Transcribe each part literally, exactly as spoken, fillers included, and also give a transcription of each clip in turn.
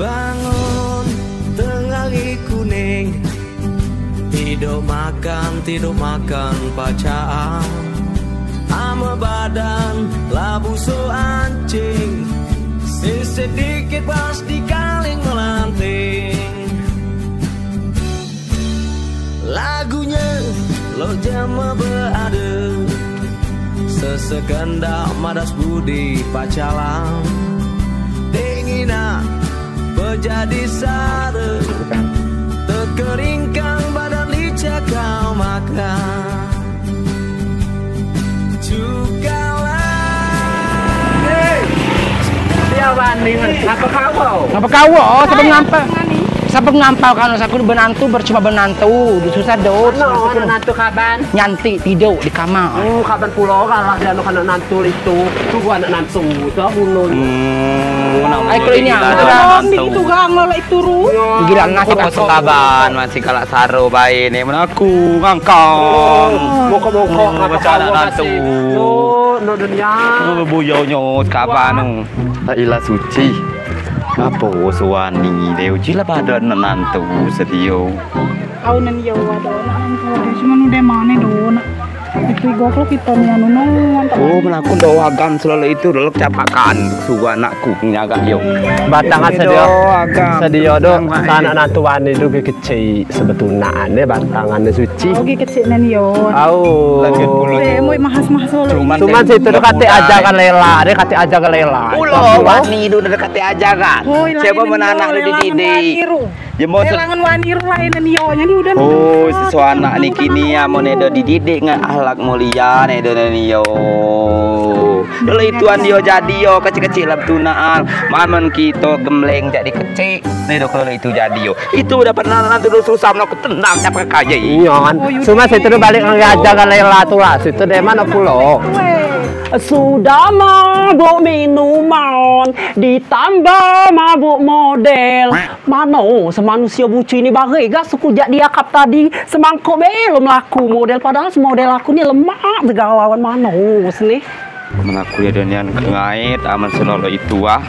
Bangun tengah hari kuning, tido makan, tido makan pacaran. Ame badan labu so anching, sesedikit bas di kaling melanting. Lagunye lok jama beade, sesekendak madas budi pacaran. Dengina bejadi sara, tekeringkang badan licak kau makan. Sukalah. Hei, dia wani, ngapa kawo? Ngapa kawo? Oh, siapa ngampau? Siapa ngampau kanu, saku benantu, percuma benantu, susah dos. Anak, anak nantu kaban? Nyantik, tido di kamar. Oh, kaban pulo kalah dia anak, anak nantu itu. Tunggu anak nantu, dah bunuh. Hmm, ai, kalau ini anak nantu. Itu gang lolok itu ru. Gila, nasib aku kaban, masih kalah saro bae ni, mana aku ngangkang. Mokok-mokok, ngapa kawo nantu? No, no dunia. Oh, buyonyo kaban. Lailah Suci. Apo so wani de, uji lah pada anak nantu sedio. Au, nan yo ado anak nantu, cuma nu de mane do anak. Itu igok lo kita ni anu no, mantap. Oh, melaku do agan selalu itu, lo capakan suga anakku nyaga yo. Batangan sedio, sedio do, anak nantu wani do. Cik, sebetulnya ane batangan ne Suci. Au, gi kecik nen yo. Au. Lagi pula. Eh, moi mahas-mahas lo. Cuman situ tu kate ajakan lela, de kate ajakan lela. Ulo wani tu de kate ajakan. Siapa menanak de dididik. Jemo se- langan wani ru lain nen yo. Jadi udah. Oh, sesuai anak ni kini ya, mau ne do dididik ngan akhlak mulia ne do nen yo. Lelai tuan yo jadi yo, kecik-kecik lah betunaan. Mamen kito gemleng jadi kecik. Ni do kalau itu jadi yo. Itu dah pernah nanti do susah, nak tenang, siapa kaya. Inyon. Cuma situ do balik ngan ajakan lela tu lah. Situ de mano pulo. Sudah mabuk minuman, ditambah mabuk model. Mano, semanusia bucu ini bagai gak suku jak diakap tadi. Semangkuk belum laku model, padahal semodel aku ni lemak segala lawan mano sini. Melaku ya donian kengait aman selolo itu ah.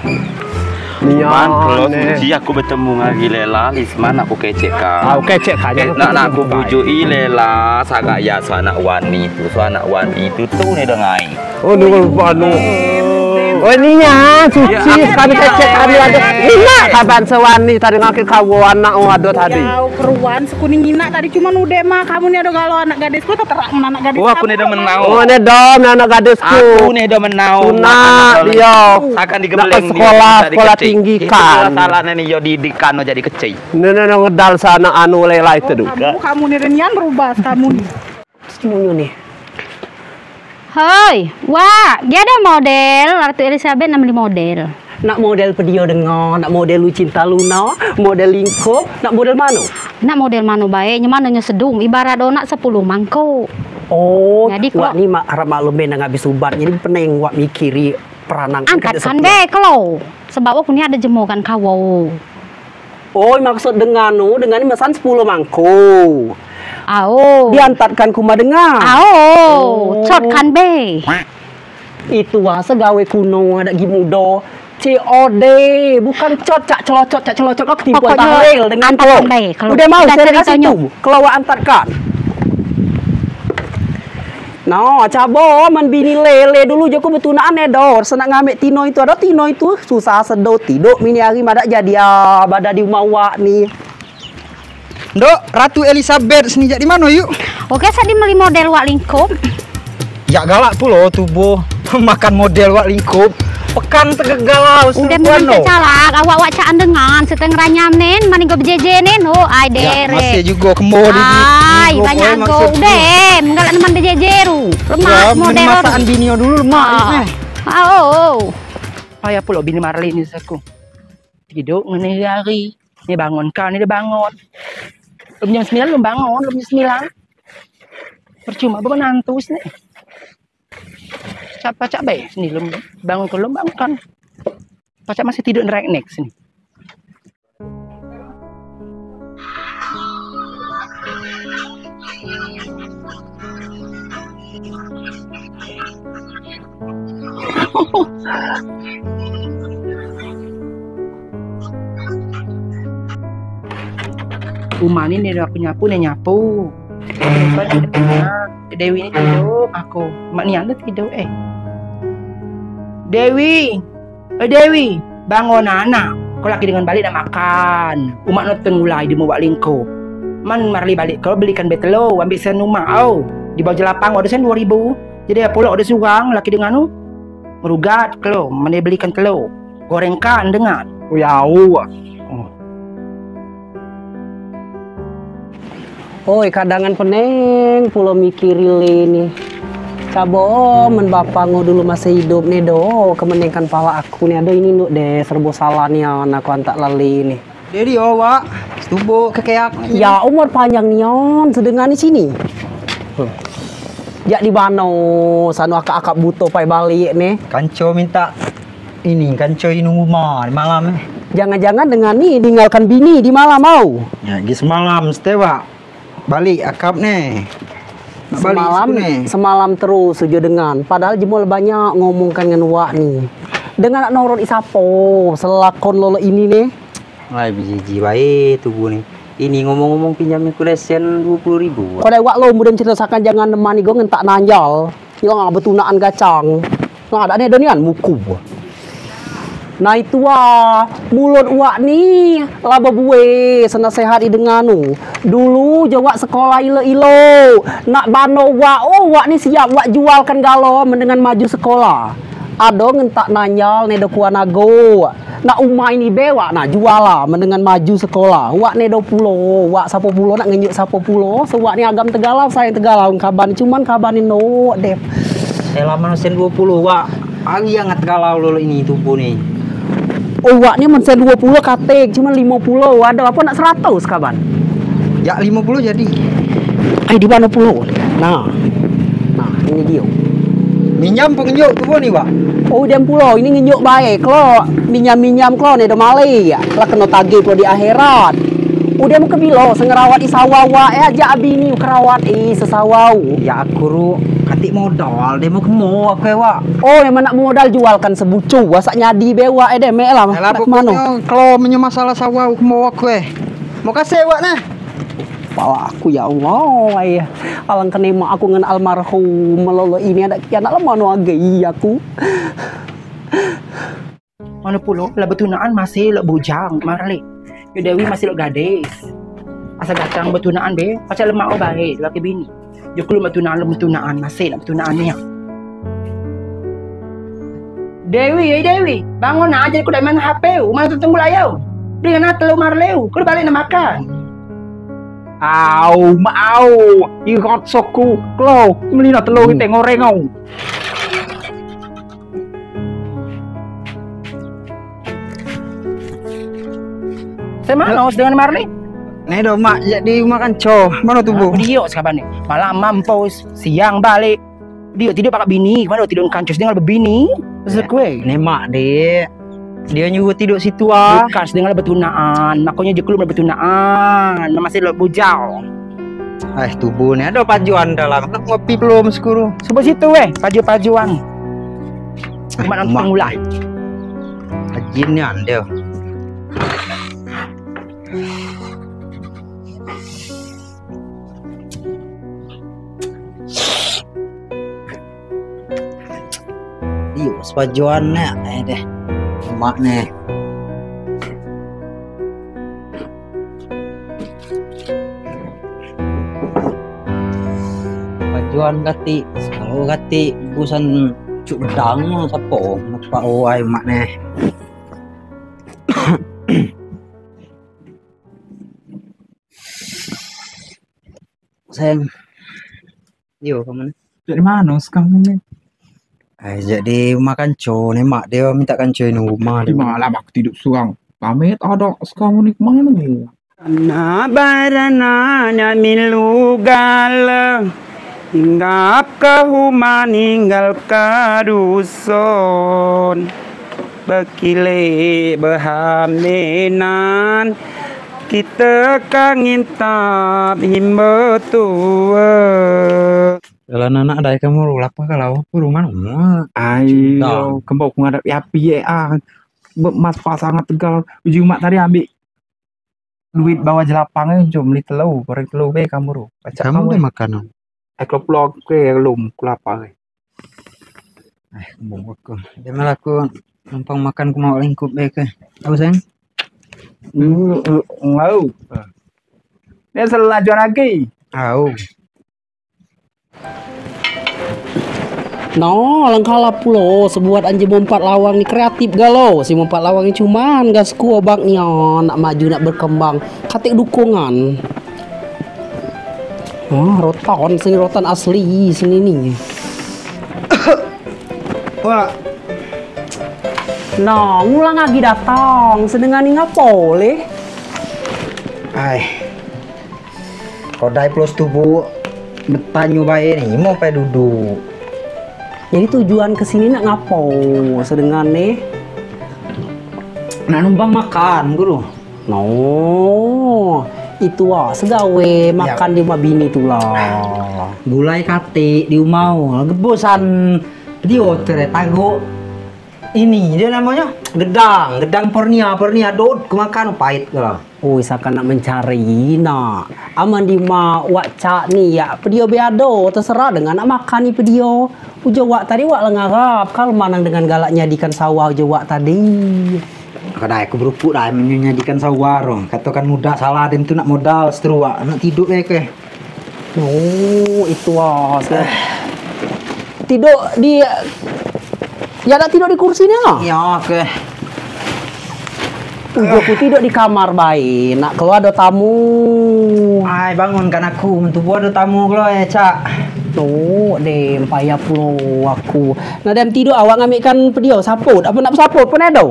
Cuman kalau Suci aku bertemu ngan lela, Lisman aku kecek ka. Aku kecek ka, nak aku bujuk i lela, sagak ya so anak wani itu, so anak wani itu tu ni dengai. Oh, ni anu. Oh, ni ya, Suci, kami kecek kami ado. Ina kaban so wani tadi ngaki kawo anak ado tadi. Keruan sekuning ina tadi cuma udah mah, kamu ni ado galau anak gadis. Ku tak terang anak gadis. Oh, aku ni dah menau. Oh, ni dom anak gadisku. Aku ni dah menau. Tuna, dia. Akan digembleng sekolah, sekolah tinggi kan. Salah ni yo didikan jadi kecik. Ni, ni, ni ngedal sana anu lelai tu. Kamu, kamu ni denian berubah kamu ni. Semuanya ni. Hoi, wak, dia ada model, Ratu Elizabeth nak beli model. Nak model pedio dengar, nak model Lucinta Luna, model lingkup, nak model mano? Nak model mano bae, nyo mano nyo sedung, ibarat anak sepuluh mangkuk. Oh, jadi wak ni mak, harap maklum be nang habis ubat, jadi pening wak mikiri peranan. Angkatkan be kelo, sebab wak punya ada jemokan kawo. Oh, maksud dengan nu, dengan ni mesan sepuluh mangkuk. Au. Diantatkan kuma dengan. Au, cotkan be. Itu ah segawe kuno adak gi mudo. C O D, bukan cot cak celocot cak celocot kau ketipu tahlil dengan kau. Udah mau cerita situ. Kelo wak antatkan. No, cabo man bini lele dulu joko betunaan edor, senak ngambek tino itu, ado tino itu susah sedo tido mini hari madak jadi ah bada di uma wak ni. Ndok, Ratu Elizabeth sini jak di mano yuk? Oke, sadi meli model wak lingkup. Jak galak pulo tubuh makan model wak lingkup. Pekan tegegalau. Udah memang cak calak, awak wak cak andengan setengah ranyam nen, mani go bejeje nen, oh ai dere. Masih juga kembo di. Ai banyak go udah, menggalak neman bejeje ru. Lemak model. Masakan bini dulu lemak. Ah, oh, oh. Payah pulo bini Marlin ni saku. Tido ngene hari. Ni bangun kau ni dia bangun. Lem jam sembilan lem bangun, lem jam sembilan. Percuma bemenantu sini. Siapa cak be sini lem bangun ke lem bangun kan. Pacak masih tido nerak nek sini. Uma ni, ni aku nyapu, ni nyapu. Dewi ni tidur, aku. Mak ni anda tidur, eh. Dewi. Eh, Dewi, bangun anak. Ko laki dengan balik nak makan. Uma nonton gulai di muka lingkup. Man Marli balik, ko belikan be telo, ambil sen uma, au. Di bawah jelapang, ada sen dua ribu. Jadi, pulo ada surang, laki dengan tu. Merugat, kelo, mana belikan telo. Goreng kan dengan. Oh, ya, oh. Oh. Oi, kadangan peneng pulo mikir ile ni. Cabo, men bapa ngo dulu masih hidup ni do, kemenengkan pala aku ni, ado ini nuk de serbo salah nian, aku antak lali ni. Jadi, oh, Wak, setubu kekeak. Ya, umur panjang nian, sedengan di sini. Jak di bano, sano akak-akak buto pai balik ni. Kanco minta ini, kanco inung uma di malam, eh. Jangan-jangan dengan ni tinggalkan bini di malam, au. Ya, gi semalam, setewa. Balik akap ni. Nak balik semalam, semalam terus ujo dengan. Padahal jemul banyak ngomongkan ngan wak ni. Dengan nak norot isapo, selakon lolo ini ni. Ai, bejiji bae tubuh ni. Ini ngomong-ngomong pinjam aku lesen dua puluh ribu. Ko dai wak lo, mudah ceritakan jangan nemani go ngentak nanjal. Ilang betunaan gacang. Nah, dak ni donian muku. Nah, itu ah, mulut wak ni laba bue, senasehat i dengan tu. Dulu je wak sekolah ilo-ilo. Nak bano wak, oh, wak ni siap wak jualkan galo menengan maju sekolah. Ado ngentak nanjal ne do kuan ago. Nak umai ni be wak nak jual lah, menengan maju sekolah. Wak ne do pulo, wak sapo pulo nak ngenjuk sapo pulo. So wak ni agam tegalau, sayang tegalau kaban. Cuman kaban ni no dep. Eh, lama sen dua puluh, wak. Ari angat tegalau lolo ini tubuh ni. Oh, wak ni men sen dua puluh katik, cuman lima puluh. Ada apa nak seratus kaban? Ya, lima puluh jadi. Ai, di mana pulo? Nah. Nah, ini dia. Minjam pengenjuk tubuh ni, wak. Oh, dia pulo. Ini ngenjuk bae. Kelo minjam-minjam kelo ni do male ya. Lah keno tagih kelo di akhirat. Udah mau ke bilo, sengerawat i sawah wak, eh, ajak bini kerawat i sesawah. Ya, aku ru, katik modal, dia mau kemo aku, eh, wak. Oh, memang nak modal jualkan sebucu, wasak nyadi be wak, eh, deh, mek lah. Alah, nak kemano? Pokoknya, kelo menyo masalah sawah, kemo aku, eh. Mau kasih, wak, nah. Pala aku, ya Allah, ai. Alangkah ne mak aku ngan almarhum, melolo ini ada kian, nak lemah no agai aku. Mano pulo, lah betunaan masih lok bujang, Marli. Yo Dewi masih lok gadis. Asal gacang betunaan be, pacak lemak o bae, laki bini. Yo kelu betunaan, lok betunaan, masih nak betunaan ni. Dewi, eh Dewi, bangun aja, ku dah main H P, mana tu tunggu layau. Beli anak telu Marli, ku balik nak makan. Au, mau, ikat soku, kelo, beli nak telu kita ngoreng au. Saya mana dengan Marli? Ni do mak, jak di rumah kanco. Mano tubuh? Aku diok sekaban ni. Malam mampus, siang balik. Dia tidur pakai bini, mano tidur dengan kanco, sedang bebini. Sekue. Ni mak, dek. Dia nyuruh tidur situ ah. Bukan, sedang betunaan. Makanya je keluar betunaan. Nama masih lok bujau. Eh, tubuh ni ada pajuan dalam. Nak ngopi belum sekuru? Sebab situ eh, paju-pajuan. Cuma nonton mulai. Ajin ni anda. Iyo, sepajuan ne, eh deh. Mak ne. Pajuan kati, kalau kati busan cuk dang sapo, napa o ai mak ne. Sayang. Iyo, kamu ni. Jadi mana sekarang ni? Ai, jadi rumah kanco ni, mak dia minta kanco ini rumah dia. Di malam aku tidur seorang. Pamit ada sekarang ni kemana? Anak baranak nak milu gala, hinggap ke rumah ninggal ke dusun. Bekilik behaminan, kita kangin tap himba tua. Dalam anak dai kamu lapa kalau aku rumah rumah. Ayo, kembau ku ngadap api eh ah. Mas pasangan tegal, uji umat tadi ambil. duit bawah jelapang e, jom beli telu, goreng telu be kamu ru. Pacak kamu kamu deh makan, Om. Eh, klop-klop ke lom kelapa ke. Eh, bungkuk ku. Deh malah ku numpang makan ku mau lingkup be ke. Au, Seng? Hmm, ngau. Ni selajuan lagi. Au. No, langkala pulo, sebuat anji mompat lawang ni kreatif galo. Si mompat lawang ni cuman gas ku obak ni, oh, nak maju, nak berkembang. Katik dukungan. Oh, rotan, seni rotan asli, seni ni. Wah. No, ngulang lagi datang, sedengan ni ngapo le? Ai. Kodai pulo setubu, betanyu bae ni, mau pai duduk. Jadi tujuan ke sini nak ngapo sedengan ni? Nak numpang makan, Guru. No, itu ah, segawe makan di rumah bini tu lah. Gulai katik di rumah, gebosan. Dia otor tago. Ini dia namanya gedang, gedang pornia, pornia dot ku makan pait ke lah. Ui, saka nak mencari nak. Aman di ma wak cak ni, ya, pedio be ado, terserah dengan nak makan ni pedio. Ujo wak tadi wak lengarap, kal manang dengan galak nyadikan sawah ujo wak tadi. Kadai ku berupuk dah menyadikan sawah roh. Katakan mudah salah dem tu nak modal seteruak, nak tidur eh ke. Oh, itu ah. Tidur di, ya, nak tidur di kursi ni ah. Ya, oke. Ujo ku tidur di kamar bae, nak keluar ada tamu. Ai, bangunkan aku, mentu ada tamu keluar ya, Cak. Tu, dem, payah pulo aku. Nah, dem tidur awak ngambikan pedio, saput. Apa nak saput pun ada?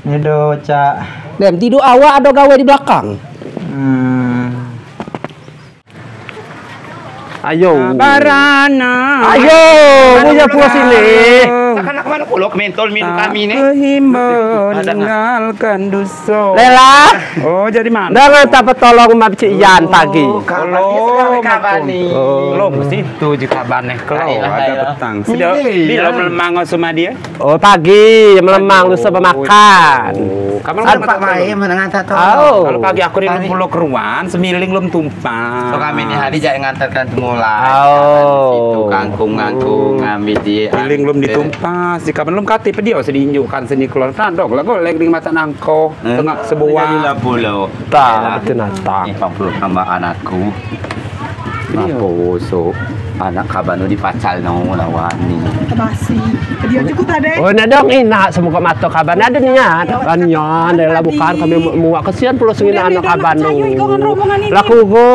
Ada, Cak. Dem tidur awak ada gawe di belakang. Hmm. Ayo. Barana. Ayo, punya puas ini. Takkan nak kemana pulo? Ke mentol minum kami ni. Kehimbau meninggalkan dusun. Lela. Oh, jadi mana? Dah ngantar petolong Mak Cik Yan pagi. Kabar ni, kabar ni. Belum, situ je kabar ni. Kalau ada petang. Sudah, di lom lemang sama dia. Oh, pagi, melemang lusa bemakan. Oh, kamu kan pagi mana ngantar tolong? Kalau pagi aku di lom pulo keruan, semiling lom tumpah. So kami ni hari jadi ngantarkan semula. Oh. Situ kangkung-kangkung, ambil dia. Semiling lom ditumpah, si kapan lom kati pedio sedih injukkan seni keluar. Tandok lah, golek di mata nangko. Tengah sebuah. Jadilah pulo. Tak, betul nata. Eh, pang pulo tambah anakku. Apo so anak kaban tu dipacal no lawan ni. Tabasi. Dia cukup tadi. Oh, nak dong inak semoga mata kaban ada niat. Banyak dah lah bukan kami muak kesian pulo sengina anak kaban tu. Laku go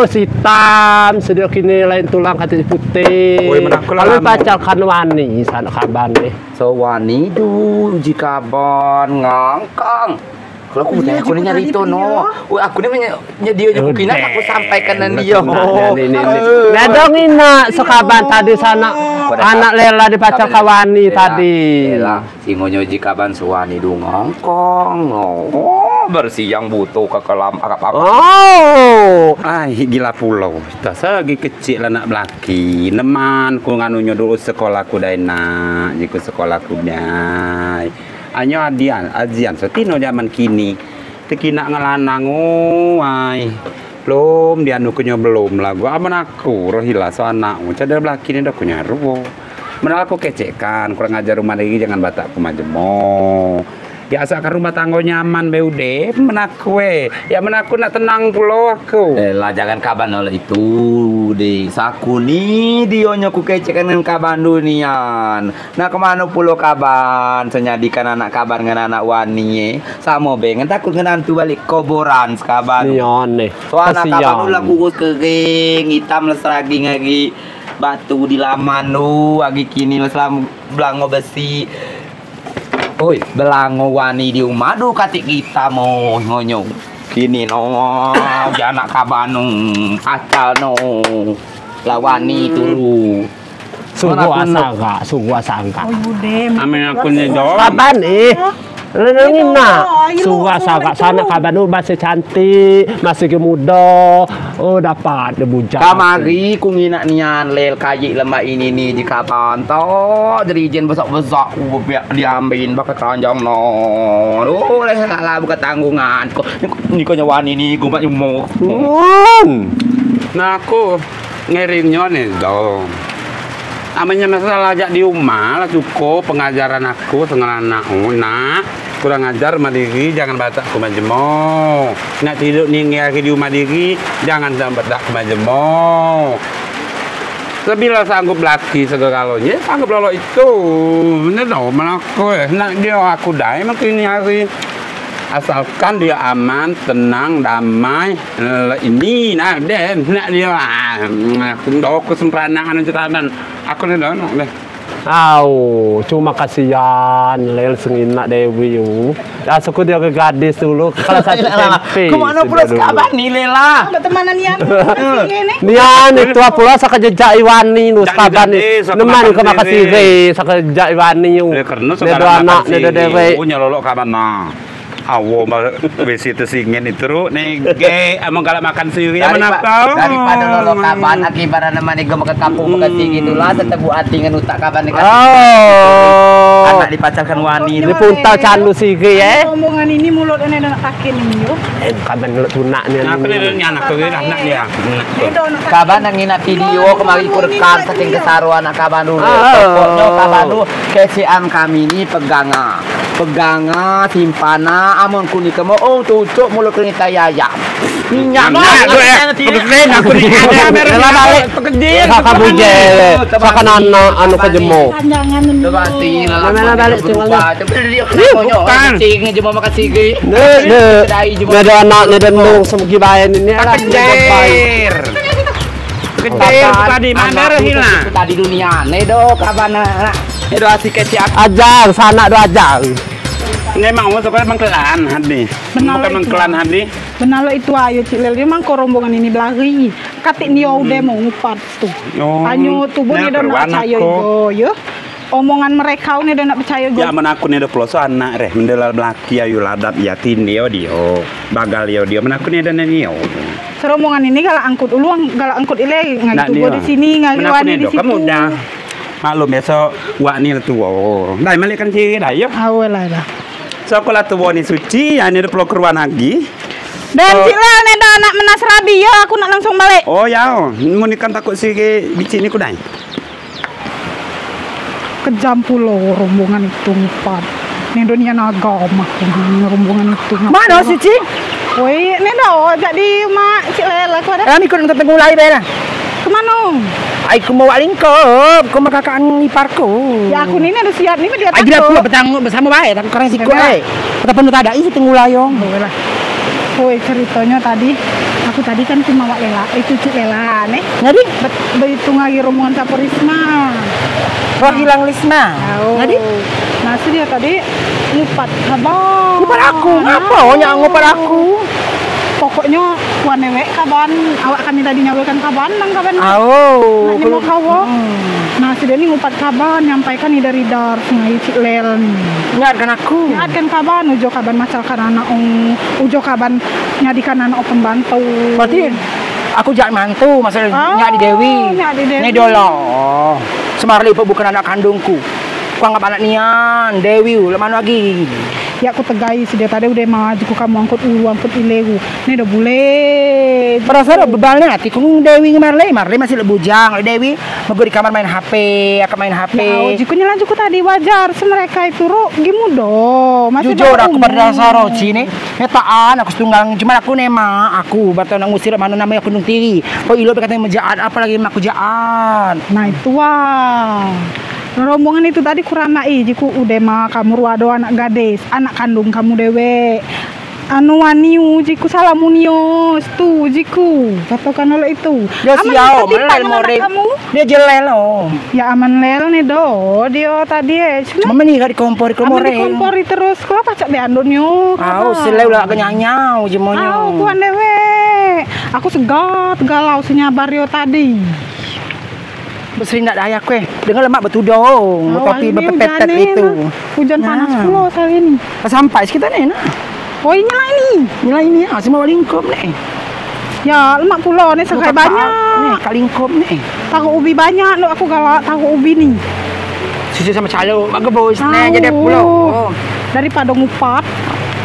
hitam sedia kini lain tulang kati putih. Kalau pacal kan wani sana kaban ni. So wani tu uji kaban ngangkang. Kalau aku tanya aku ni nyari itu no. Wah, aku ni menye-, nyedia je kukina aku sampaikan nan dia. Nah, dong inak sekaban tadi sana anak lela dipacal kawani tadi. Lela, si ngonyo ji kaban suani dungong kong. Oh, bersih yang butuh ke kelam akap-akap. Oh, ai gila pulo. Tasa lagi kecil anak belaki. Neman ku nganu nyo dulu sekolah ku dai nak. Jiku sekolah ku dai. Anyo adian, ajian, so tino jaman kini. Tekinak ngelanang, oh, ai. Belum, dianu kenyo belum lagu. Aman aku, roh hila, so anak, oh, cadar belaki ni dah kenyo ruo. Menal aku kecekkan, kurang ajar rumah lagi, jangan batak ku majemo. Ya, asalkan rumah tangga nyaman, be ude, men aku, eh. Ya, men aku nak tenang pulo aku. Eh, lah, jangan kaban oleh itu, di saku ni, dionyo ku kecekkan dengan kaban dunian. Nah, kemano pulo kaban, senyadikan anak kaban ngan anak wani, eh. Samo be ngan takut ngan antu balik koboran sekaban. Iya, aneh. So, anak kaban tu lah kurus kering, hitam lah seraging lagi. Batu di laman tu, lagi kini lah selam belango besi. Oi, belango wani di rumah tu katik kita mo, ngonyo. Kini no, anak kaban tu, acal no. Lah wani tulu. Sungguh asangka, sungguh asangka. Oi, bude. Amin aku ni dong. Kaban ni? Leleng ina. Suka sangat sana kaban, oh, masih cantik, masih muda. Oh, dapat dia bujang. Kamari ku nginak nian, Lel, kaji lemak ini ni di kaban. Toh, jerijen besak-besak ku biak diambin baka tanjang no. Oh, leh, alah, bukan tanggungan. Ko, ni, ni ko nyawa ni, ni, ku mak nyemuk. Nah, aku ngiring nyo ni, dong. Amanya masalah jak di uma lah cukup pengajaran aku sengelanak nak. Kurang ajar uma diri, jangan batak ku majemo. Nak tidur ninggi hari di uma diri, jangan sampai batak ku majemo. Sebila sanggup laki segala-galanya, sanggup lolo itu. Bener dong, mana aku, eh. Nak dia aku dai makin hari. Asalkan dia aman, tenang, damai. Eh, ini nah deh, nak dia, ah, aku dah aku sempurna anu cetakan. Aku ni dah nak deh. Au, cuma kasihan, Lel, sengina Dewi, uh. Ya, suku dia ke gadis dulu, kelas satu S M P. Kemana pula sekaban ni, Lela? Ada teman nian. Nian, itu pula saka jejak Iwani, nu sekaban ni. Neman ke makasih, saka jejak Iwani, uh. Ni dua anak, ni dua Dewi. Oh, nyolok kaban, nah. Awo, ma-, besi tersingin itu, Ru. Ni, ge, amun galak makan siri, amun apa? Daripada lolo kaban, akibat nama ni, ge, makan kampung, makan siri itulah, setebu hati ngan utak kaban ni kan. Oh. Anak dipacalkan wani. Ni pun tak candu siri, eh? Rombongan ini mulut ini dah nak sakit ni, yo. Eh, kaban mulut tunak ni. Apa ni, ni anak tu, ni anak dia. Kaban nak nginak video, kemari ku rekam, saking kesaru anak kaban dulu. Ah. Pokoknya kaban dulu, kesian kami ni pegang, ah. Pegang, ah, simpan, ah, amun ku ni kemo, oh, cucuk mulut ku ni tayaya. Minyak. Nah, gue, eh, kebetulan aku ni. Lela balik. Saka bujel. Saka nana, anu kejemo. Coba sini, lela balik, tinggal. Bukan. Sini, jemo makan sigi. Ni, ni. Kedai jemo. Ni ada anak, ni ada nung, semegi bayan ini. Kejer. Kejer tadi, mana hilang? Tadi dunia, ni do, kaban, ah. Ni do asik kecil. Ajar, sanak do ajar. Ni mau sekolah mengkelan hadi. Bukan mengkelan hadi. Benar lo itu ayo, Cik Lel. Memang ko rombongan ini belari. Katik ni udah mau ngupat tu. Oh. Anyo tu, bu, ni dah nak percaya juga, ya. Omongan mereka ni dah nak percaya juga. Ya, amun aku ni dah pulo so anak reh, mendela belaki ayu ladap ya tindeo dio. Bagal yo dio, amun aku ni dah ni yo. Serombongan ini galak angkut uluan, galak angkut ile, ngai tu di sini, ngai wani di situ. Kamu dah. Maklum ya, so, wak ni lah tuo. Dai, malikkan siri dai, yo. Awe lah, lah. So, aku lah tuo ni suci, ya, ni ada pulo keruan lagi. Dan Cik Lel ni dah anak menas rabi, ya, aku nak langsung balik. Oh, ya, oh. Mun ikan takut siri bicik ni ku dai. Kejam pulo rombongan itu ngupat. Ni dunia naga mah, rombongan itu ngupat. Mana suci? Woi, ni dah, oh, jadi mak Cik Lel aku ada. Kami ikut tengulai bela. Kemana? Ai, ku mau wak lingkup, ku mau kakaan ipar ku. Ya, aku ni, ni ada siap ni, dia takut. Ai, dia pula petang bersama baik, takut kurang sikut, eh. Kata penuh tak ada, isi tengulai, yong. Boleh lah. Woi, ceritanya tadi, aku tadi kan ku mau wak Lela, itu Cik Lela, ni. Jadi? Bet-, behitung lagi rombongan Sapurisma. Roh hilang Lisma. Tahu. Jadi? Nah, si dia tadi ngupat kaban. Ngupat aku? Ngapa? Oh, nyak ngupat aku. Pokoknya, kuan ewek kaban, awak kami tadi nyawekan kaban, nang kaban. Au. Nak nyemok hawa. Hmm. Nah, si dia ni ngupat kaban, nyampaikan ni dari dar, sungai Cik Lel ni. Nyaatkan aku. Nyaatkan kaban, ujo kaban macalkan anak, oh, ujo kaban nyadikan anak, oh, pembantu. Berarti aku jak mantu, maksudnya nyak di Dewi. Nyak di Dewi. Ni dolo. Semar lipo bukan anak kandungku. Kuanggap anak nian, Dewi, lek mano lagi. Ya, ku tegai si dia tadi udah maju ku kamu angkut ulu, angkut ile ku. Ni dah bule. Perasa dah bebal ni hati ku Dewi ngan Marley. Marley masih lek bujang, lek Dewi. Mego di kamar main H P, akak main H P. Ya, oh, jiku nyelan jiku tadi wajar. Semereka itu, Ru, gimudo. Masih jujur, aku pada dasar, Ru, sini. Nyataan, aku setunggal, cuma aku nema, aku, batau nak ngusir, mana namanya aku nung tiri. Kau ilo berkata yang menjahat, apalagi mak aku jahat. Nah, itu wah. Rombongan itu tadi kurang nak, eh, jiku udah mah kamu ruado anak gadis, anak kandung kamu dewek. Anu waniu jiku salah munios tu jiku. Katakan oleh itu. Dia aman siau, ketipan melel anak morek. Kamu? Dia jelel, oh. Ya aman lel ni do, dia tadi, eh. Cuma meni ka dikompor, aman dikompor terus. Kalau pacak dia andun yo. Au, seleu lah kenyanyau jemonyo. Au, kuan dewek. Aku segat galau senyabar yo tadi. Seri ndak daya ku, eh. Dengar lemak betudung, tapi berpepetet itu. Hujan panas pulo sehari ini. Sampai sekitar ni, nah. Oh, ini lah ini. Ini lah ini, ah, semua lingkup ni. Ya, lemak pulo ni, sekai banyak. Ni, ka lingkup ni. Taruh ubi banyak, nak aku galak taruh ubi ni. Susu sama calo, mak gebus, nah, jadi pulo. Oh. Daripada ngupat.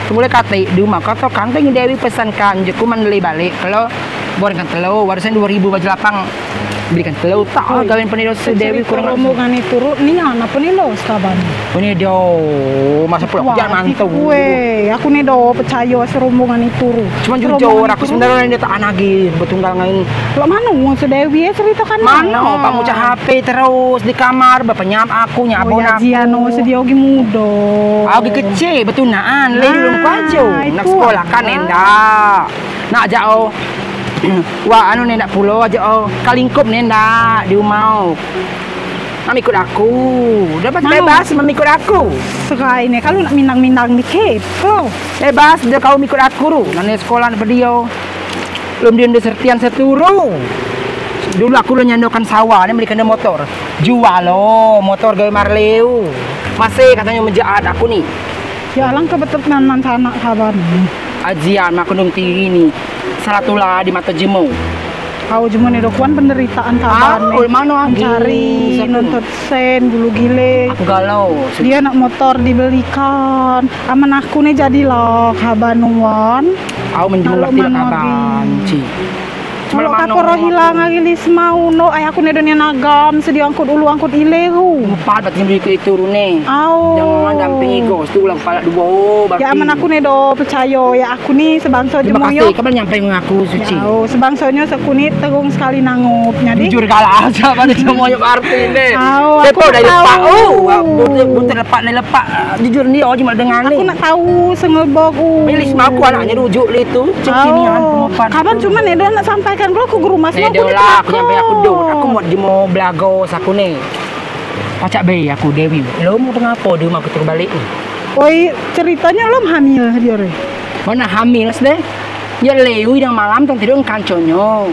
Semula kata, duma kata, kanteng Dewi pesankan, je ku mandeli balik. Kalau buat dengan telur, warisan dua ribu baju lapang. Belikan telur tak, gawen penilo si Dewi kurang. Rombongan itu ru, ni anak penilo sekaban. Ini dia, masa pulang, jangan mantu. Weh, aku ni do percaya serombongan itu ru. Cuma jujur, aku sebenarnya dia tak lagi bertunggal dengan. Lok mano si Dewi, eh, ceritakan. Mano, Pak mucah H P terus di kamar, berpenyam aku, nyabun aku. Jian, oh, sedia ogi mudo. Aku kecil, betunaan, lagi belum kuajo. Nak sekolah kan, endak. Nak jauh. Wah, anu ni ndak pulo aja, oh. Ka lingkup ni ndak, di rumah, oh. Nak ikut aku. Dapat bebas mengikut aku. Sekai ni, kalau nak mindang-mindang dikit, oh. Bebas, dia kau ikut aku ru. Nane sekolah, nane dia. Belum dia sertian seturu. Dulu aku lah nyandokan sawah, ni belikan dia motor. Jual lo, motor gawe marleu. Masih katanya menjahat aku ni. Ya, alangkah betul nan, nan sanak kaban. Ajian, mak nung tinggi ni. Salah tula di mata jemu. Au, jemu ni dokuan penderitaan kaban ni. Au, mano agi? Mencari, nuntut sen, gulu gile. Aku galau. Dia nak motor dibelikan. Aman aku ni jadilah kaban wan. Au, menjemu ngerti lah kaban, ci. Kalau kaporo hilang ari lis mau, no, ai aku ni dunia nagam, sedia angkut ulu, angkut ilehu. Empat, berarti beli ke itu rune. Au. Jangan damping ego, setulah kepala dua, berarti. Ya, aman aku ni do percaya, ya, aku ni sebangsa jemoyok. Terima kasih, kamu nyampai dengan aku, Suci. Ya, oh, sebangsanya sekunit terung sekali nangup, jadi. Jujur kalah, siapa ni jemoyok arti ni? Au, aku tak tahu. Oh, bukan, bukan lepak ni, lepak. Jujur ni, oh, cuma dengan ni. Aku nak tahu, sengelbok, uh. Ini lis mau aku anaknya rujuk li tu. Au, kaban cuma ni dah nak sampaikan dulu aku ke rumah. Ni dah lah, aku nyampe aku dong. Aku mau jemo belago saku ni. Pacak be aku Dewi. Lom ke pengapo di rumah aku terbalik ni. Oi, ceritanya lom hamil dia ni. Mana hamil sih deh? Ya leu idang malam tang tidur dengan kanconyo.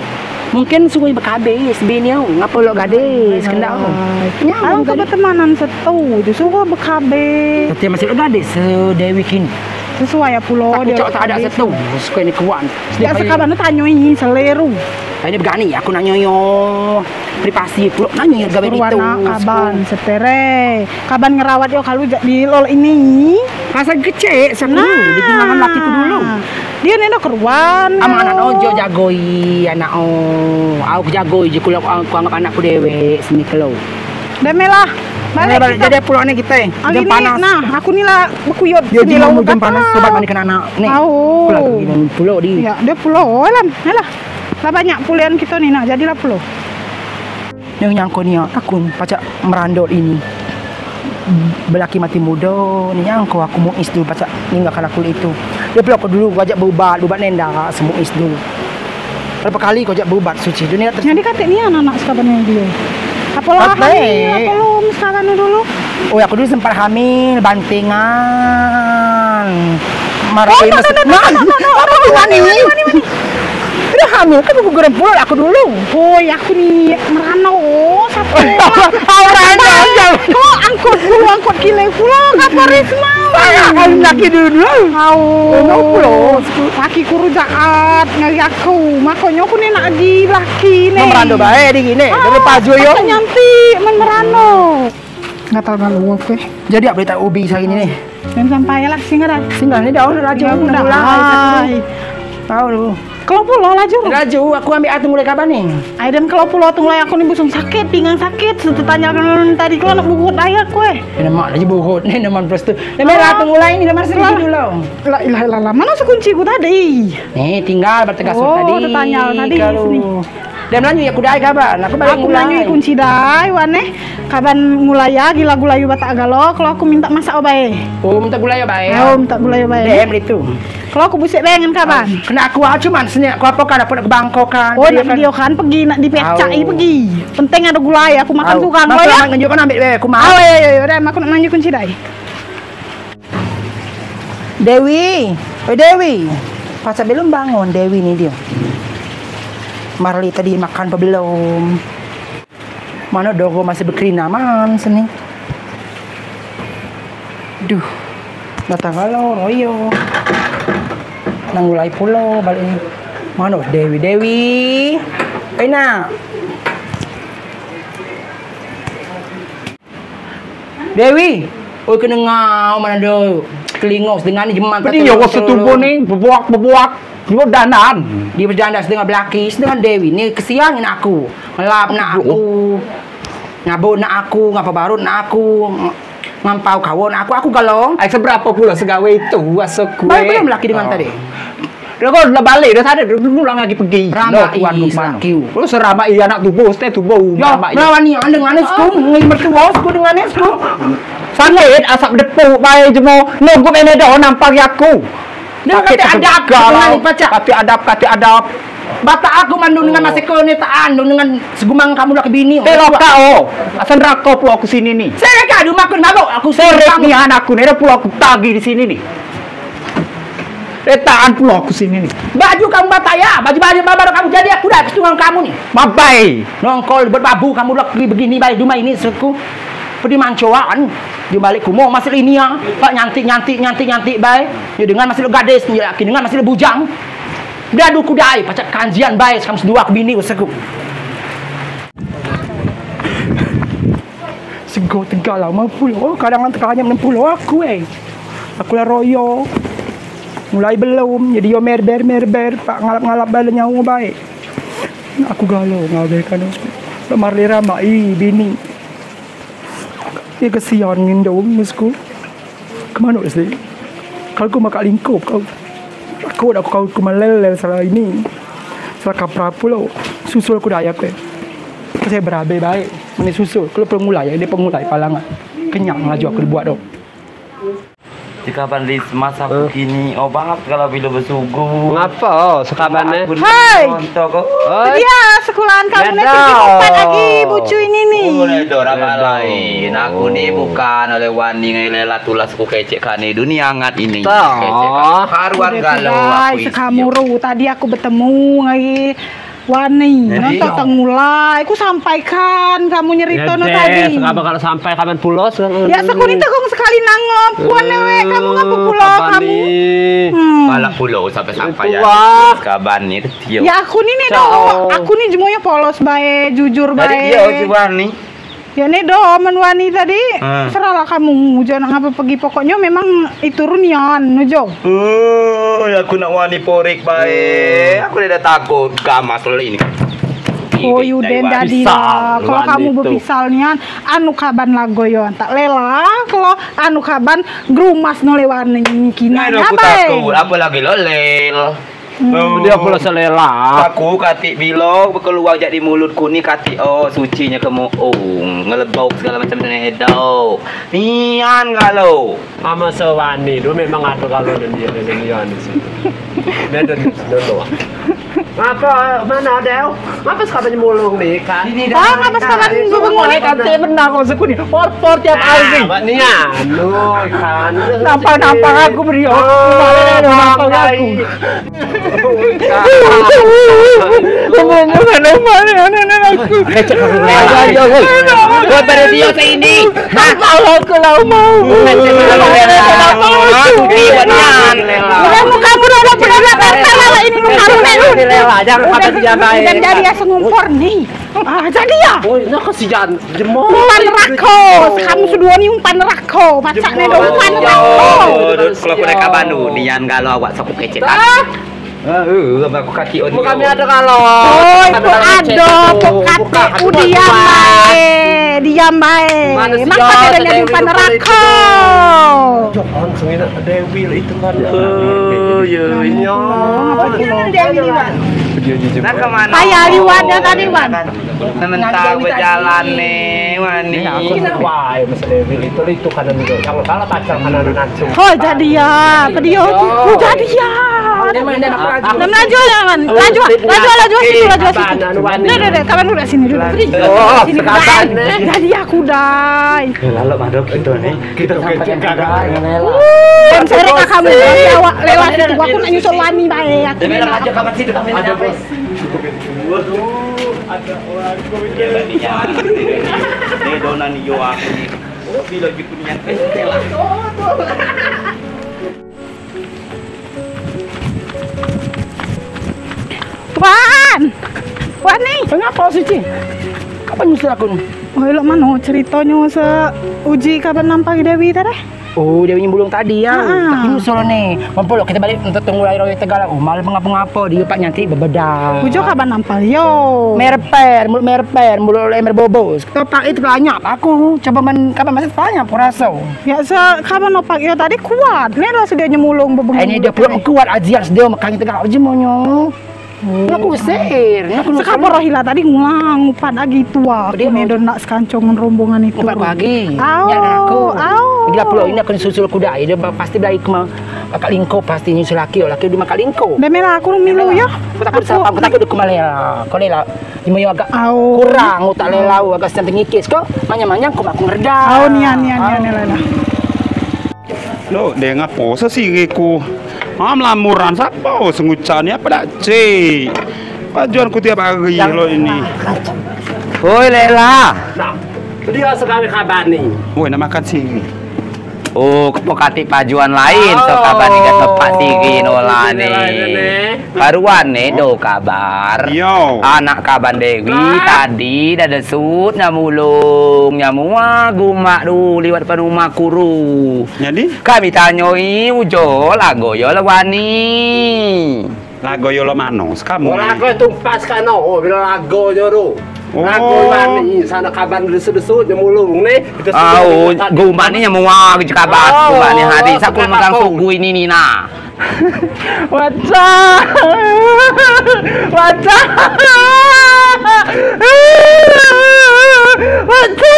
Mungkin sungguh bekabis bini au, ngapo lok gadis kendak au. Nyambung tadi. Bertemanan setu itu sungguh bekabis. Tapi masih lok gadis, eh, Dewi kini. Sesuai ya pulo. Aku cok tak ada setu, suka ni kuan. Ya sekaban tu tanyo ini seleru. Ini begani, aku nanyo yo. Privasi pulo nanyo yo gawe itu. Kaban setere. Kaban ngerawat yo kalau jadi lol ini. Pasal kecek, saku dulu, di tunangan lakiku dulu. Dia ni nak keruan. Ama anak ojo jagoi, anak o. Au jagoi je kulo, aku anggap anakku dewek, sini kelo. Dah melah. Balik, balik. Jadi pulo ni kita. Jam panas. Nah, aku ni lah bekuyut. Dia sini jam panas, sobat mandi kena anak. Ni. Au. Pulo tu, pulo di. Ya, dia pulo, Lan. Melah. Lah banyak pulian kita ni, nah, jadilah pulo. Nyang nyangko ni, aku pacak merandot ini. Belaki mati mudo, ni nyangko aku Muiz tu pacak ninggalkan aku itu. Dia pelok dulu, ku ajak berubat, berubat nenda, si Muiz tu. Berapa kali ku ajak berubat, Suci. Dunia ter- Jadi kata ni anak-anak sekaban yang dia. Apalah hamil, apalah sekaban dulu. Oh, aku dulu sempat hamil, bantingan. Marah. Oh, no, no, no, no, no, no, no, no, no, no, no, no, no, no, no. Dia hamil, kan aku goreng pulo aku dulu. Oh, ya aku ni merano, oh, siapa? Merano, ya. Kau angkut pulo, angkut kile pulo, kata Risma. Saya kali laki dulu. Au. Merano pulo. Laki kuru jaat, ngari aku. Makanya aku ni nak lagi laki ni. Kau merano bae di gini. Ah, dari Pak Joyo. Apa nyanti, men merano. Gatal galu aku. Jadi apa tak ubi saya ini ni? Jangan sampai lah, singgah dah. Singgah ni dah, laju. Singgah dah. Tahu lu. Kalau pulo laju. Laju, aku ambil atu mulai kapan ni? Ai, dan kalau pulo tu mulai aku ni busung sakit, pinggang sakit. Setu tanya kan tadi kalau nak buhut aja aku eh. Ini mak lagi buhut ni, naman plus tu. Ini mak atu mulai ni, naman sini dulu. La ilaha illallah. Mana sekunci ku tadi? Ni tinggal bertegas tadi. Oh, tertanya tadi. Kalau sini. Dia melanyu ya kudai kabar. Aku balik mulai. Aku melanyu kunci dai, wan eh. Kaban mulai ya, gila gulai batak galo. Kalau aku minta masak obai. Oh, minta gulai obai. Oh, minta gulai obai. Dia beli tu. Kalau aku busik dengan kaban. Kena aku aja man sini. Aku apa kan, apa nak ke Bangkok kan. Oh, nak video kan pergi, nak dipecai pergi. Penting ada gulai, aku makan tukang lo ya. Aku nak nunjuk kan ambil aku mau. Oh, ya, ya, ya, dah, aku nak melanyu kunci dai. Dewi, oi Dewi. Pacak belum bangun Dewi ni dia. Marli tadi makan apa belum? Mano doro masih bekerina man sini. Duh. Datang kalo royo. Nang ulai pulo balik ni. Mano Dewi, Dewi. Eh, nak. Dewi. Oi, kena ngau mana do. Kelingo sedengan ni jeman. Beri tak yo, terus setubuh terus. Ni bebuak, bebuak. Yo dandan. Dia berdandan sedengan belaki, sedengan Dewi. Ni kesian nak aku. Ngelap nak aku. Ngabuk nak aku, ngapa barut nak aku. Ng-, ngampau kawan nak aku, aku galong. Ai, seberapa pula segawe itu, wasaku. Baru belum laki dengan tadi. Dah kau dah balik dah tadi, dah pulang lagi pergi. Ramai dah tuan ih, rumah. Selaki. Lu seramai ih anak tubuh, stay tubuh. Yo, ramai ih. Melawan ni, andeng anes ku, ngi mertua ku dengan anes ku. Sakit, asap depuk, bae jemo, nunggu mene dah nampak aku. Dia sakit kata adab, kata adab, kata adab. Bata aku mandung dengan masih kau ni tak andung dengan segumang kamu laki bini. Telo kau, asal neraka pula aku sini ni. Saya kadu makan mabuk, aku sini. Seret ni anak aku ni, dah pula aku tagi di sini ni. Retaan pulo aku sini ni. Baju kamu batai ya, baju-baju baru kamu jadi aku dah kesetungan kamu ni. Mabai. Nongkol berbabu kamu lagi begini baik di rumah ini seku. Pedi mancoan. Dia balik kumo masih ini ya. Pak nyantik, nyantik, nyantik, nyantik baik. Ya dengan masih gadis, ya laki dengan masih bujang. Dia adu kudai, pacak kanjian baik kamu sedua aku bini seku. Sego tegal lah, mau pulo. Oh, kadang tegal hanya enam puluh aku, eh. Aku lah royo. Mulai belum, jadi yo merber, merber, pak ngalap-ngalap bala nyawa baik. Aku galo, ngabaikan aku. Lemar lera mak, ih, bini. Ia kesian ngindo, musku. Kemano sih? Kalau ku makak lingkup kau. Aku dah kau ku malel salah ini. Salah kaprah pulo. Susul ku dayak ke. Saya berabe baik. Mani susul. Kalau pengulai, dia pengulai palangan. Kenyang laju aku dibuat tu. Jika ban di masa aku kini, oh bangat kalau bila bersugu. Ngapa? Sekaban eh? Hei! Dia sekolahan kamu ni tinggi empat lagi bucu ini ni. Oh, ni dorang lain. Aku ni bukan oleh wani ngai lela tulas ku kecek kani dunia angat ini. Kecek karuan galau aku isi. Sekamuru tadi aku bertemu ngai wani. Nonton tengulai. Ku sampaikan kamu nyerita no tadi. Sekaban kalau sampai kaban pulos. Ya sekuni tegong sekali nangop. Kuan newe kamu ngapa pulo kamu? Pala pulo sampai-sampai ya. Sekaban ni. Ya, aku ni, ni doh. Aku ni jemunya polos bae, jujur bae. Tadi dia ojek wani. Ya, ni doh, men wani tadi. Serahlah kamu, jangan apa pergi. Pokoknya memang itu runian, nujo. Oh, ya, aku nak wani porek bae. Aku dah takut gamas leli ni. Oh, yuden jadi lah. Kalau kamu bepisal nian, anu kaban lago yo, tak lela. Kalau anu kaban gerumas noleh wani kina. Nah, aku takut, apalagi lolel. Dia pula selela. Aku katik bilo keluar jadi mulutku ni katik, oh, sucinya kemu, oh, ngelebau segala macam ni, dau. Nian kalau. Ama sewani tu memang ada kalau dan dia, dan dia ni sih. Dia dan dia tu. Apa, mana ada? Apa sekarang mulung ni, kan? Ini dah. Apa sekarang mulung ni? Mulai kata benar kau sekuni. Por-por tiap hari ni. Buat nian. Nampak-nampak aku beri. Nampak aku. Buat pada dia sini. Kalau aku lah mau. Bukan muka muda udah pernah datang kalau ini muka muda. Jangan kata dia baik. Dan jadi ya sengumpor ni. Ah, jadi ya. Oh, ini kesian. Jemur. Umpan neraka. Kamu sedua ni umpan neraka. Pacak ni dah umpan neraka. Kalau aku naik kaban tu, nian kalau awak sapu kecek. Eh, eh, aku kaki on. Bukan ada kalau. Oi, tu ada, tu kata ku diam bae. Diam bae. Mak kata dia nyari umpan neraka. Jok, langsung ini Dewi itu kan. Oh, ya, ya. Apa dia Dewi ni, Wan? Dia jijik. Nah, kemana? Payah liwat dah tadi, Wan. Sementara berjalan ni, wani. Wah, Mas Dewi itu, itu kanan itu. Kalau salah pacar kanan langsung. Oh, jadi ya. Apa dia? Oh, jadi ya. Laju, laju, laju, laju, laju, situ, laju, situ. Deh, deh, deh, kawan dulu sini dulu. Sini, sini, kawan. Jadi aku dai. Eh, lalu madok kita ni. Kita sampai ke dai. Em, seret ka kamu, awak lewat situ. Aku nak nyusul Wani bae. Aku nak. Aja kawan situ, kami nak. Waduh, ada orang. Dia donan yo aku ni. Oh, bila gitu niat. Wan! Wani! Ngapo, Suci? Kapan nyusul aku ni? Oh, elok mano ceritonyo seuji kaban nampal Dewi tadi? Oh, Dewi nyembulung tadi, ya? Ha. Tapi nyusul ni. Mampu lo kita balik untuk tunggu air raya Tegal. Oh, malam ngapo-ngapo, dia pak nyantik bebedah. Ujo kaban nampal, yo. Merper, mulut merper, mulut lemer bobos. Topak itu banyak aku. Coba men, kapan masih banyak puraso. Ya, se-, kapan opak yo tadi kuat. Ni lah sedia nyemulung bebengong. Eh, ini dia pulak kuat ajian sedia makanya tegak aja maunya. Oh. Nak kusir, nak kusir. Sekapo roh ila tadi ngulang, upat lagi tua. Aku ni dah nak sekancong rombongan itu. Upat lagi. Au, au. Gila pulak ini aku susul kuda, dia pasti belai kema-, akak lingko pasti nyusul laki, laki di makak lingko. Dah mela aku milu ya. Aku takut siapa, aku takut dia kemalela. Kau lela. Cuma yo agak kurang, utak lelau, agak sedang tengikis ko, manyang-manyang ko mak ku ngerda. Au, nian, nian, nian, nian, nian. Lo, deh ngapo sesiri ku. Mam lamuran siapa, oh, sengucap ni apa dak, cik? Pajuan ku tiap hari lo ini. Oi, Lela. Nah, dia sekali kabar ni. Oi, nak makan sini. Oh, kepo katik pajuan lain, so kabar ni kata Pak Sigi nola ni. Karuan ni, do kabar. Yo. Anak kaban Dewi tadi dah desut nyamulung, nyamua gumak du liwat depan rumah kuru. Jadi? Kami tanyoi ujo lago yo lewani. Lago yo lo mano, sekamu. Oh, lago tumpas kano, oh, bila lago yo tu. Oh. Lago mani, sana kaban desut-desut, nyamulung ni. Au, gumak ni nyamua, kaban. Oh, gumak ni hari, saku makan suku ini ni nah. Wacah. Wacah. Wacah.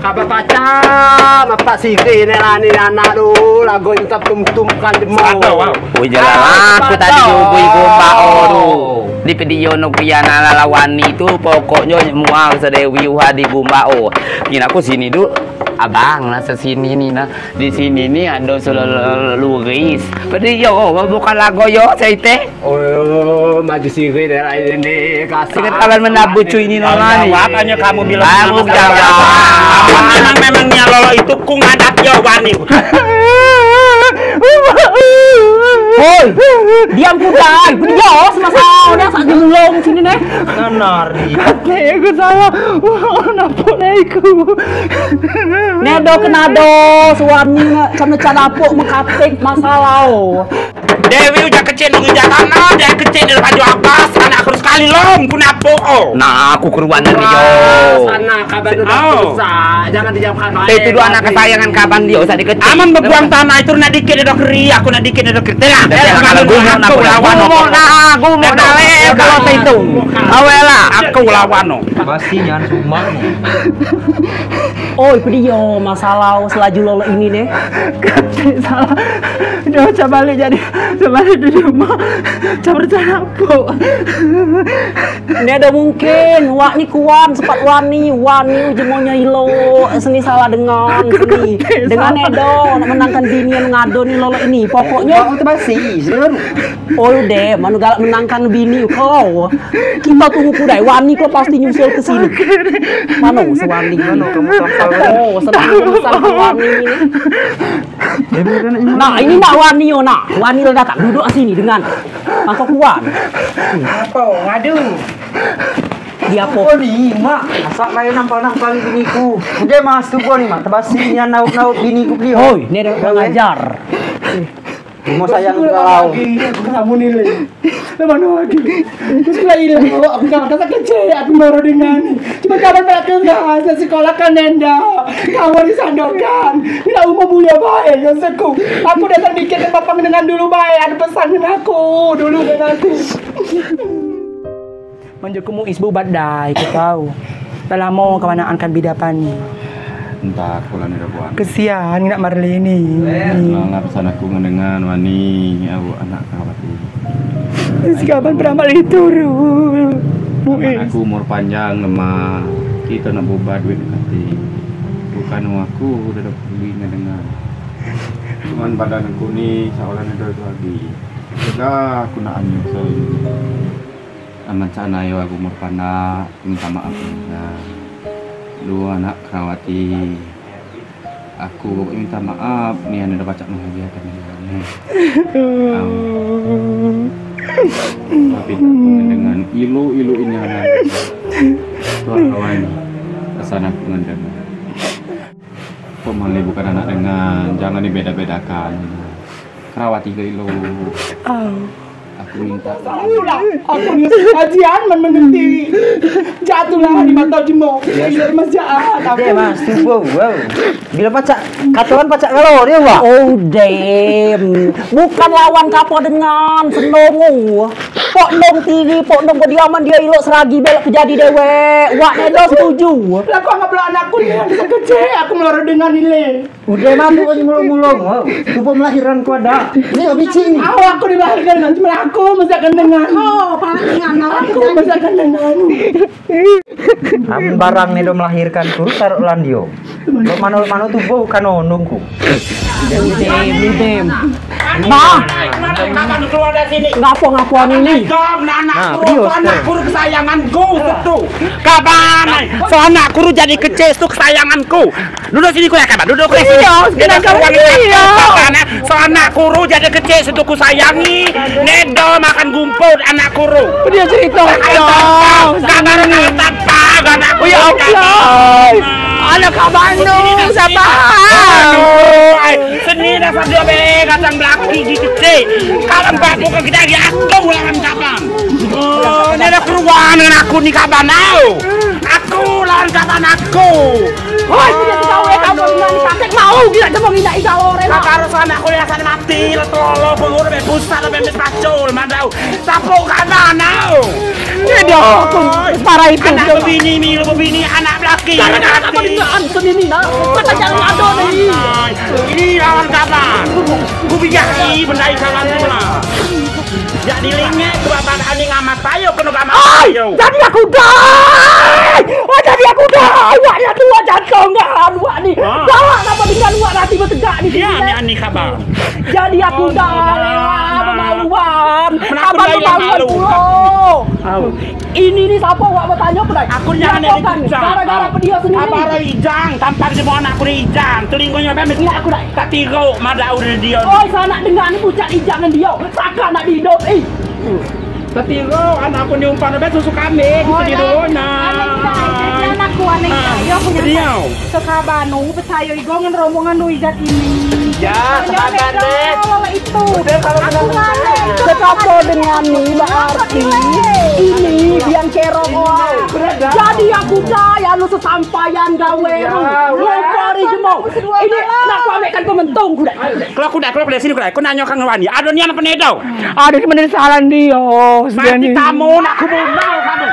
Kabar pacah, mapak sigi ni lah ni anak tu, lagu yang tak tum-tum kan jemur. Oh, jelas lah, aku tadi jubui gumba, oh, tu. Di video no ku ya nala lawan ni tu, pokoknyo mual sedewi uha di gumba, oh. Ngin aku sini du, abang, nah, sesini ni, nah. Di sini ni ado selalu luris. Pedi yo, bukan lagu yo, saya teh. Oh, maju siri dah lain ni, kasar. Kita kawan menabu cuy ni nola ni. Jawab hanya kamu bilang. Kamu jawab. Memang, memangnya lolo itu ku ngadak yo wani. Hoi, diam ku dai. Pedi yo, semasa dia saat di mulung sini neh. Benar ni. Kate ku salah. Wah, nampak neh ku. Nedo kenado, suami ne, kena cadapuk mengkatik masalah, oh. Dewi ujar kecil, ujar tanah, dia kecil dia baju apas, anak aku sekali lom, ku napuk, oh. Nah, aku keruan ni, yo. Sana, kaban tu dah susah. Jangan dijamkan. Eh, itu dua anak kesayangan kaban dia, usah dikecil. Aman bebuang tanah itu, nak dikit dia dah keri, aku nak dikit dia dah keri. Tengah, tengah, kalau gumuk, aku lawan, oh. Gumuk, nah, gumuk, nah, le, kalau itu. Awelah. Aku lawan, oh. Basi, jangan sumak, oh. Oi, pedi yo, masalah selaju lolo ini neh. Kate salah. Dia macam balik jadi, macam balik di rumah. Macam rencana apa? Neh dah mungkin, wak ni kuan, sepat wani, wani uji maunya ilo, seni salah dengan, seni. Dengan neh dah, nak menangkan bini yang ngado ni lolo ini. Pokoknya. Kau tu basi, seru. Oh, udah, mano galak menangkan bini kau. Kita tunggu ku dai, wani kau pasti nyusul ke sini. Mano si wani? Mano kamu tampal? Oh, senang urusan wani ini. Nah, ini nak wani, oh, nak. Wani lah datang, duduk sini dengan. Mangkok kuan. Apa? Ngadu. Dia apa? Oh, ni, Mak. Masak kayu nampal-nampal bini ku. Udah, Mas, tunggu ni, Mak. Tebasi ni, nauk-nauk bini ku beli. Hoi, ni dah kurang ajar. Rumah saya kalau lagi, aku kamu nilai. Lepas lagi. Terus lagi lah, aku kata tak kecil, aku baru dengan. Cuma kawan tak kenal, saya sekolah kan nenda. Kawan di Sandokan. Tidak umum mulia baik, ya seku. Aku dah terpikir dan papang dengan dulu baik. Ada pesan dengan aku, dulu dengan aku. Manjo ku muis bubat dai, ku tau. Dah lamo kawan anakkan bida pani. Entah, aku lah ni dah buan. Kesian, nak Marleni. Alah, pesan aku ngan dengan wani, aku anak kau mati. Si kapan peramal itu, Ru? Muis. Aku umur panjang, lemah. Kita nak berubat duit kati. Bukan aku, udah ada pergi ngan dengan. Cuman badan aku ni, seolah ni dah lagi. Sudah aku nak anyuh, so. Amat sana yo aku umur panjang. Minta maaf, ya. Dua anak kerawati. Aku minta maaf, ni anak dah pacak membahagiakan dengan ni. Am. Tapi dengan ilu-ilu ini anak. Tuan kawan, pesan aku ngan dengan. Pemali bukan anak dengan, jangan dibeda-bedakan. Kerawati ke ilu. Au. Aku minta. Itulah, aku ni kajian men mengerti. Jatuhlah di mata jemo. Iya, Mas, jahat aku. Deh, Mas, tubuh, wow. Bila pacak, katakan pacak kalau dia, Wak. Oh, damn. Bukan lawan kapa dengan, senongo. Pok dong tiri, pok dong kediaman dia ilok seragi belok kejadi dewek. Wak nedo setuju. Lah, kau anggap lah anakku ni yang kecil, aku melorot dengan nilai. Udah mati kau mulung-mulung. Wow. Tubuh melahirkan ku ada. Ini kau bicing. Awak aku dilahirkan dengan cuma aku masa kendengan. Oh, paling dengan aku. Aku masa kendengan. Am barang ni do melahirkan ku, taruh lan dio. Lo mano, mano tubuh kan ondongku. Dem, dem, dem. Bah. Ngapo, ngapo ini? Nah, video, anak kuru kesayanganku, tu. Kapan? So anak kuru jadi kecil, tu kesayanganku. Duduk sini, kuliah kapan? Duduk kuliah sini. Iyo, sekarang kamu iya. Kapan, eh? So anak kuru jadi kecil, situ kusayangi. Nedo makan gumput, anak kuru. Dia cerita. Kabar tanpa, anak kuru. Ya Allah. Anak abang tu, siapa? Aduh, ai. Seni dah sabda be, kacang belaki di kecil. Kapan pak buka kita, ya, aku ulangan kapan? Oh, ini ada keruan dengan aku ni kapan, au? Aku lawan kapan aku? Hoi, punya tiga orang kamu dengan sakit mau gila cuma minta tiga orang. Kata harus anak kuliah sana mati, lah tolong penghulu be pusat be mit pacul, mandau. Sapu kapan, au? Tidak, aku parah itu. Anak bebini, mi bebini, anak belaki. Gara-gara apa dengan seni ni, nak? Kata jangan ada ni. Ini lawan kapan? Ku bijak ni benda ikan nanti lah. Jadi lingek ku bapak ani ngamat tayo kena gamat tayo. Jadi aku dah. Wah, jadi aku dah. Awak ni dua jantung dah. Awak ni. Bawa nama dengan awak nanti bertegak di sini. Ya, ni ani kabar. Jadi aku dah. Pemaluan. Abang pemaluan pulo. Ini ni siapa awak bertanya pun. Aku jangan ni. Gara-gara pedia sendiri. Apa arah ijang? Tampak dia mau anak aku ni ijang. Telinganya apa? Ini aku dah. Tak tiru mada udah dia. Oi, sanak dengan ni pucat ijang dia. Saka nak hidup, eh. Tapi lo, anak aku ni umpan apa susu kambing, oh, sedih dulu, nah. Anak ku, anak ku, anak ku, dia punya dia. Sekabanu, pesayo igo ngan rombongan nu ijat ini. Ya, sekabanu. Kalau itu, aku ngalih. Sekapa dengan ni, berarti ini yang kerok, oh. Jadi aku dah, ya, lu sesampaian gawe, lu. Lu kori jemo. Ini, nak ku ambilkan pementung, ku dah. Kalau ku dah, kalau ku dah sini ku dah, ku nanya kang wani. Ada ni anak penedo. Ada ni mana salah dia. Mati tamu nak ku bunuh kamu.